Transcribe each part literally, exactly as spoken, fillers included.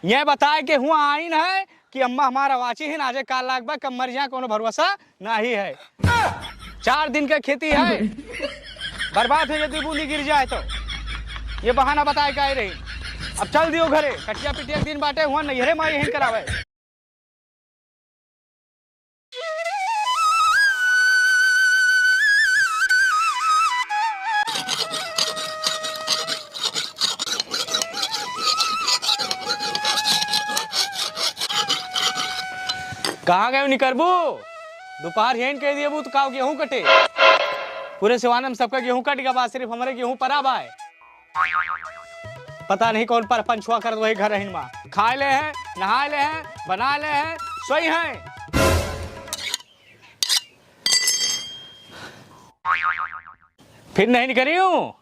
ये बताए के हुआ आइन है कि अम्मा हमारा वाची ही ना, आजे काल लाग बा, कब मर जाए, कोनो भरोसा नाही है। चार दिन के खेती है, बर्बाद होइ जाए, दुइ बूंदी गिर जाए तो। ये बहाना बताए के आए रही। अब चल दियो घरे, कटिया पिटिया के दिन बाटे, हुआ नैहरे माई यहीं करावे। कहाँ गए निकरबू? दोपहर यहीं कह दिए बू तो काव गेहूं कटे। पूरे सिवान में सबका गेहूं कट गया बा, सिर्फ हमरे गेहूं परा बा। पता नहीं कौन पर पंछुआ करत वही घर रहिन बा। खाए ले हैं, नहाए ले हैं, बनाए ले हैं, सोई हैं। फिर नहीं निकरी हूँ।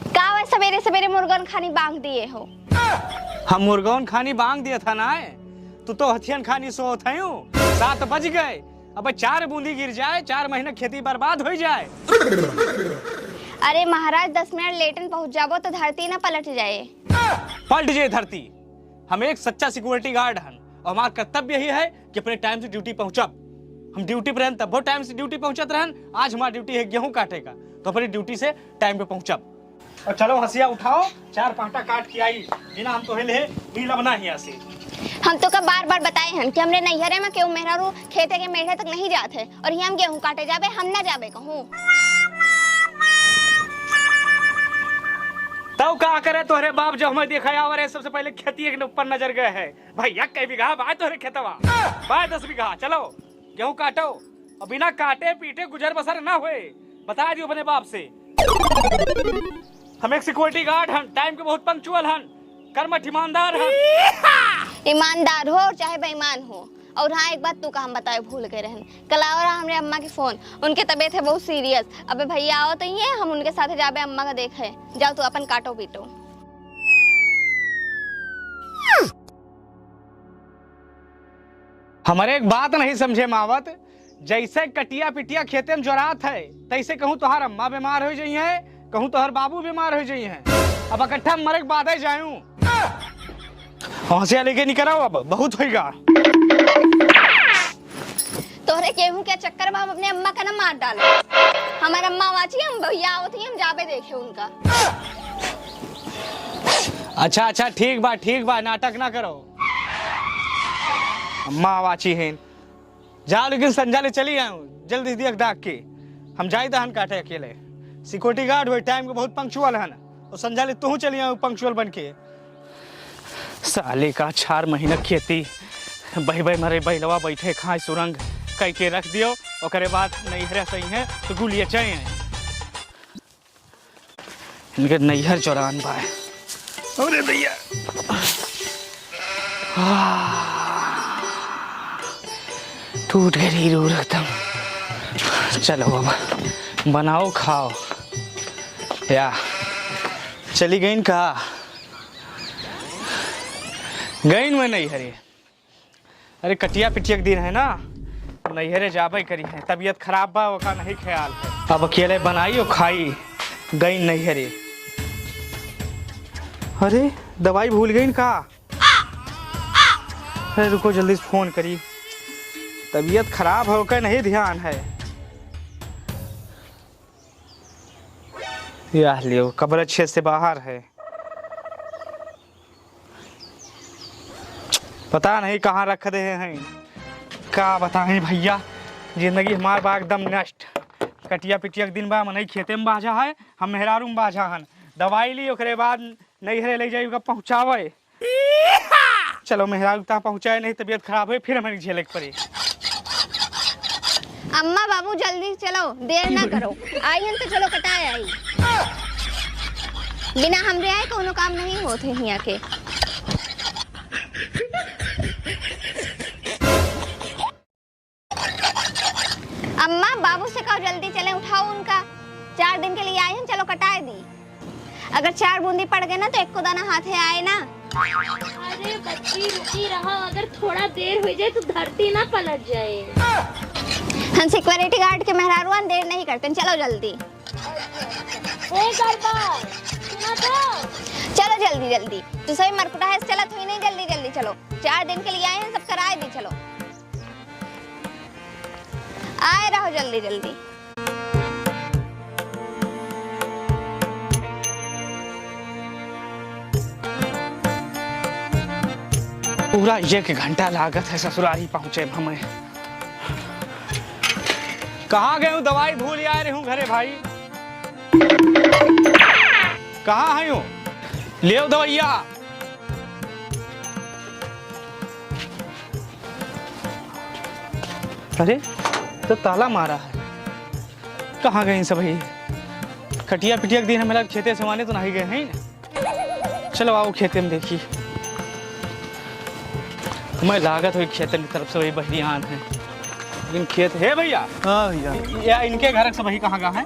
का वह सवेरे सवेरे मुर्गन खानी बांग दिए हो? हम मुर्गन खानी बांग दिया था ना है। तू तो हथियन खानी सोत है हूँ। सात बज गए। अब चार बूंदी गिर जाए, चार महीना खेती बर्बाद हो जाए। अरे महाराज, दस मिनट लेटन पहुंच जाबो तो धरती ना पलट जाए। पलट जाए धरती। हम एक सच्चा सिक्योरिटी गार्ड हन और हमार कर्तव्य यही है कि अपने टाइम से ड्यूटी पहुंचब। हम ड्यूटी पर रहन तब वो टाइम से ड्यूटी पहुंचत रहन। आज हमार ड्यूटी है गेहूं काटे का, तो अपनी ड्यूटी से टाइम पे पहुंचब। और चलो हंसिया उठाओ, चार पांटा काट के आई, बिना हम तोहे ले मिलब ना हिया से। हम तो का बार बार बताए हन कि हमरे नैहरे में केहू मेहरारू खेते के मेढ़े तक नहीं जात है और यहाँ हम गेहूं काटे जाबे, हम ना जाबे कहूँ। तब का करे तोहरे बाप, जब हमें देखा आवा रहे, सबसे पहले खेती के ऊपर नजर गए है। भैया, कै बीघा बा तोहरे खेतवा? बा दस बीघा। चलो गेहूं काटो, और बिना काटे पीटे गुजर बसर ना होए, बता दियो अपने बाप से। हम एक सिक्योरिटी गार्ड हन, टाइम के बहुत पंक्चुअल हन, कर्मठ ईमानदार हन। ईमानदार हो और चाहे बेईमान हो। और हाँ, एक बात तू का हम बताए भूल गए रहन, कल आवा रहा हमरे अम्मा के फोन, उनके तबीयत है बहुत सीरियस। अबे भैया आओ तो ये हम उनके साथ जाबे अम्मा का देखे। जाओ तू अपन काटो पीटो। हमरे एक बात नहीं समझे में आवत, जैसे कटिया पिटिया खेते में जोरात है, तैसे कहूँ तोहार अम्मा बीमार हो जाई है, कहूँ तोहार बाबू बीमार हो जाई है। अब इकट्ठा मरे के बाद ही जायूं। हंसिया लेके निकल आओ, अब बहुत होइगा। तोहरे केहू के चक्कर में हम अपने अम्मा का ना मार डालो। हमार अम्मा वाची, हम भैया आवत ही, हम जाबे देखे उनका। अच्छा अच्छा, ठीक बा ठीक बा, नाटक ना करो। अम्मा वाची हैं, जाओ लेकिन संझा ले चली आऊँ, जल्दी दियक दाग के। हम जाई दहन काटे अकेले। सिक्योरिटी गार्ड वही टाइम के बहुत पंक्चुअल हन, और संझा ले तू चली आऊँ पंक्चुअल बन के। साले का चार महीना खेती बही बही मरे बैलवा बैठे खाए सुरंग कई के रख दियो, ओकरे बाद नैहरे सही है तो गुलिया चाहे हैं। इनके नैहर चौरान बा। अरे भैया। आह, टूट गए रीढ़ उड़ एकदम। चलो बाबा, बनाओ खाओ। या, चली गईन का? गईन में नैहरे। अरे कटिया पिटिया के दिन है ना, नैहरे जाबे करी है। तबीयत खराब बा, ओका नहीं ख्याल है। अब अकेले बनाई और खाई, गई नैहरे। अरे दवाई भूल गई का? अरे रुको जल्दी से फोन करी, तबीयत खराब है, ओका नहीं ध्यान है। यह लियो, कब्र छेद से बाहर है। पता नहीं कहाँ रख दे हैं। का बताई भैया, जिंदगी हमार बा एकदम नष्ट। कटिया पिटिया के दिन बा, मनई खेते में बाझा है, हम मेहरारू में बाझा हन। दवाई ली, ओकरे बाद नैहरे ले जाई, ओका पहुँचावे। चलो मेहरारू तहाँ पहुँचाए, नहीं तबीयत खराब होई, फिर हमें झेले के पड़ी। अम्मा बाबू जल्दी चलो, देर ना करो। आई हन तो चलो कटाए आई। बिना हमरे आए कौनो काम नहीं होत है हियाँ के। अम्मा, बाबू से कहो जल्दी चले, उठाओ उनका। चार दिन के लिए आए हैं, चलो कटाए दी। अगर चार बूंदी पड़ गए ना तो एको दाना हाथे आए ना। अरे बच्ची रुकी रहा, अगर थोड़ा देर हो जाए तो धरती ना पलट जाए। हम सिक्योरिटी गार्ड के मेहरारुआन देर नहीं करते, चलो जल्दी। ए गड़बड़, सुना जल्दी जल्दी। तू सही मरकुटा है, चलत हुई नहीं, जल्दी जल्दी चलो। चार दिन के लिए आए हैं, सब कराए दी, चलो। आए रहो जल्दी जल्दी। पूरा एक घंटा लागत है ससुरारी पहुँचे में हमें। कहाँ गए हूँ, दवाई भूल आए रहे हूँ घरे भाई। कहाँ है हूँ? ले दवाइया। अरे, तो ताला मारा है, कहाँ गए सब ही? कटिया पिटिया के दिन हमें लग खेते से वाने तो नहीं गए हैं। चलो आओ खेते में देखी, मैं लागत हुई खेतन की तरफ से वही बहरियान है। लेकिन खेत है भैया। हाँ भैया। या इनके घर से वही कहाँ गया है?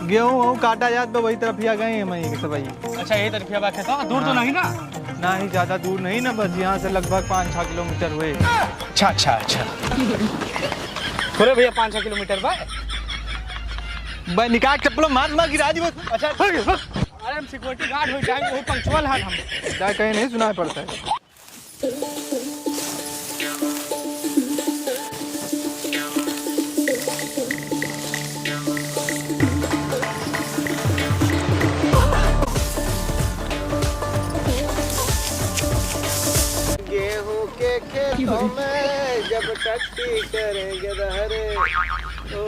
गेहूँ वहूँ काटा जात बा, वही तरफ ही आ गए हैं, वहीं से वही। अच्छा, यही तरफ ही बा खेत, दूर तो हाँ। नहीं ना? नहीं, ज्यादा दूर नहीं ना, बस यहाँ से लगभग पाँच छः किलोमीटर हुए। अच्छा, अच्छा, अच्छा। बोले भैया, पाँच छः किलोमीटर बा। भाई निकाल चप्पलों, मार मार गिरा दी बस। अच्छा। अरे हम सिक्योरिटी गार्ड हो जाएंगे, वही पंक्चुअल है हम। क्या कहीं नहीं सुनाई पड़ता है। गेहूं के खेतों में जब टट्टी करेंगे दहरे, ओ,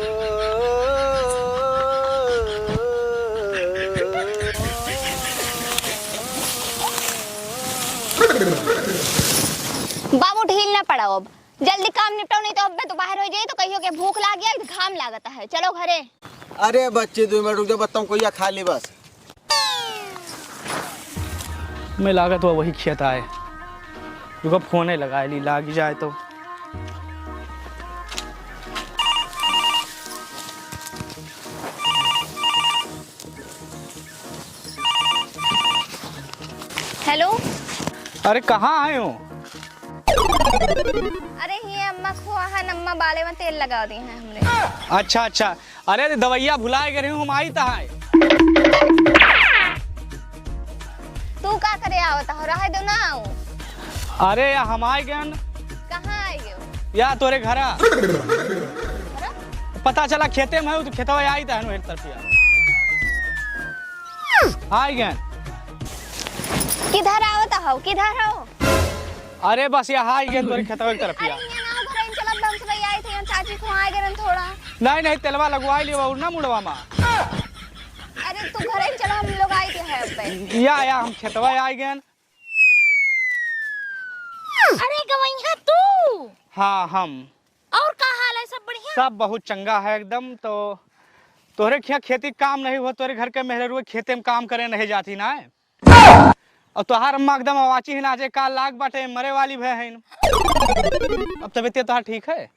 बाबू, ढील ना पड़ाओ, अब जल्दी काम निपटाओ, नहीं तो अब्बे तू बाहर हो जाई तो कहियो के भूख लाग गया, घाम लागत है। चलो घरे। अरे बच्ची, दो मिनट रुक जा, बताऊं, कोई खा ली बस। मैं लागत हुआ वही खेत आए, रुको, फोन है लगाए ली, लाग ही जाए तो। हेलो। अरे, कहाँ आए हो? अरे, ये अम्मा खो आहन, अम्मा बाले में तेल लगा दी हैं हमने। अच्छा, अच्छा। अरे, दवइया भुलाए गए हूँ, हम आई तहाए। तू का करे आवत हो? रहे दो ना आऊ। अरे, या हम आए गए। कहाँ आए गए? या तोरे घरा। अरे? पता चला खेते में है, तो खेतवा आई तहाए एक तरफिया। आइ गए। किधर आवत हो, किधर हो? अरे बस यहाँ आइ गए तोरे खेतवा के तरफ अरे यहाँ। यहाँ ना, घर चला, बंस भाई आए थे, यहाँ चाची को आए गए थोड़ा। नहीं, नहीं, तेलवा लगवाइ लियो और ना मुड़वा मा। अरे तू घर चला, हम लोग आए थे हैं अब। या, या, हम खेतवा आइ गए। अरे गवैया तू? हाँ, हम। और का हाल है, सब बढ़िया? सब बहुत चंगा है एकदम। तो तोहरे खिया खेती काम नहीं हुआ, तोहरे घर के मेहररुआ खेते में काम करे नहीं जाती ना है। और तोहार अम्मा एकदम अवाची है ना, जे का लाग बाटे, मरे वाली भय है। अब तबीयत तोहार ठीक है?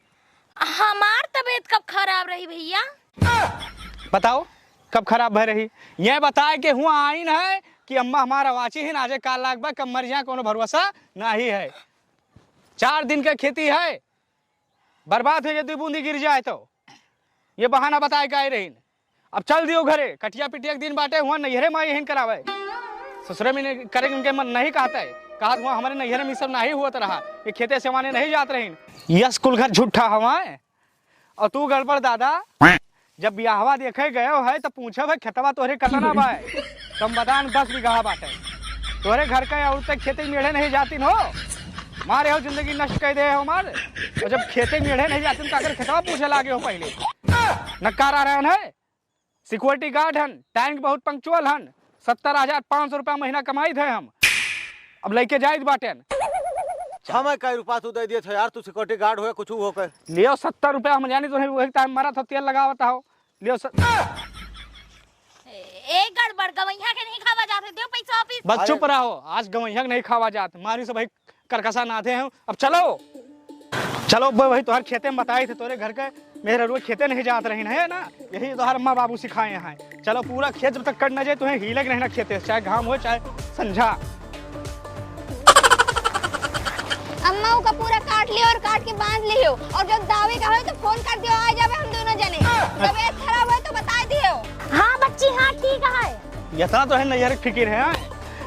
हमार तबीयत कब खराब रही भैया? बताओ, कब खराब भय रही? ये बताए के हुआ आइन है कि अम्मा हमार अवाची है ना, जे का लाग बा, कब मर जाए, कोनो भरोसा नहीं है। चार दिन के खेती है, बर्बाद हो जाए, दो बूंदी गिर जाए तो। ये बहाना बताए के आए रहीन। अब चल दियो घरे, कटिया पिटिया के दिन बाटे, हुआ नैहरे माई हिन करावे। ससुरे में नहीं, करे के उनके मन नहीं कहता है। कहा हुआ हमारे नैहरे में ई सब नहीं हुआ रहा, ये खेते से वाने नहीं जात रहीन। यस कुल घर झूठा हवाए। और तू गड़बड़ दादा, जब बियाहवा देखे गयो है तो पूछे भाई खेतवा तोहरे कतना बा? तो हम बताएन दस बीघा बाटे। तोहरे घर का औरत तक खेते मेढ़े नहीं जातीन हो, मारे हो जिंदगी नष्ट कर दे हो मार। और जब खेते मेढ़े नहीं जातीन तो अगर खेतवा पूछे लागे हो पहले, नकारा रहन है, सिक्योरिटी गार्ड हन, टाइम के बहुत पंक्चुअल हन, सत्तर हजार पाँच सौ रुपया महीना कमाइत है हम, अब लेके जाइत बाटेन। हमें कई रुपया तू दे दिए थे यार, तू सिक्योरिटी गार्ड हो, कुछ हो कर। लियो सत्तर रुपया, हम जानी तो नहीं, वही टाइम मारा था, तेल लगावत हो। लियो स- ए, ए गड़बड़ गवैया के नहीं खावा जाते, दियो पैसा वापिस। बस अरे। चुप रहो, आज गवैया के नहीं खावा जात, मारी से भाई करकसा नाथे हैं। अब चलो, चलो ब-, वही तोहर खेते में बताई थे, तोरे घर के मेहररुआ खेते नहीं जात रही है ना, यही तोहर अम्मा बाबू सिखाए हैं। चलो पूरा खेत जब तक कट न जाए, तुम्हें हिले के नहीं ना खेते, चाहे घाम हो चाहे संझा। अम्मा ओका पूरा काट लियो और काट के बांध लियो, और जब दावे का होए तो फोन कर दियो, आ जावे हम दोनों जने। तबीयत खराब होए तो बता दियो। हाँ बच्ची, हाँ ठीक है। इतना तो है नैहर के फिकिर है, हाँ?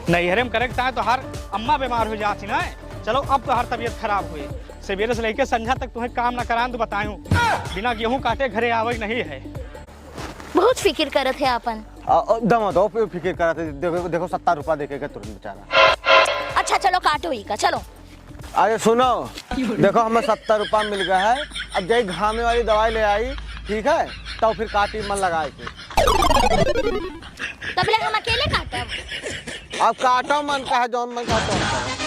नैहरे में करे के ताय तोहार अम्मा बीमार हो जात ही ना। चलो, अब तोहार तबीयत खराब हुई। सवेरे से लेके संझा तक तुम्हें काम ना करान तो बतायूं, बिना गेहूं काटे घरे आवे नहीं है। बहुत फिकिर करत है आपन। आ, आ, दमा दो, फि-, फिकिर करत है। देखो, देखो, सत्तर रुपया देके के तुरंत बेचारा। अच्छा, चलो, काटो ही का, चलो। अरे सुनो, देखो, हमें सत्तर रुपया मिल गया है। अब जाई घामे वाली दवाई ले आई, ठीक है, तब फिर काटी मन लगाए के। तबले हम अकेले काटब। अब काटो मन का है, जौन मन का है, तौन करो।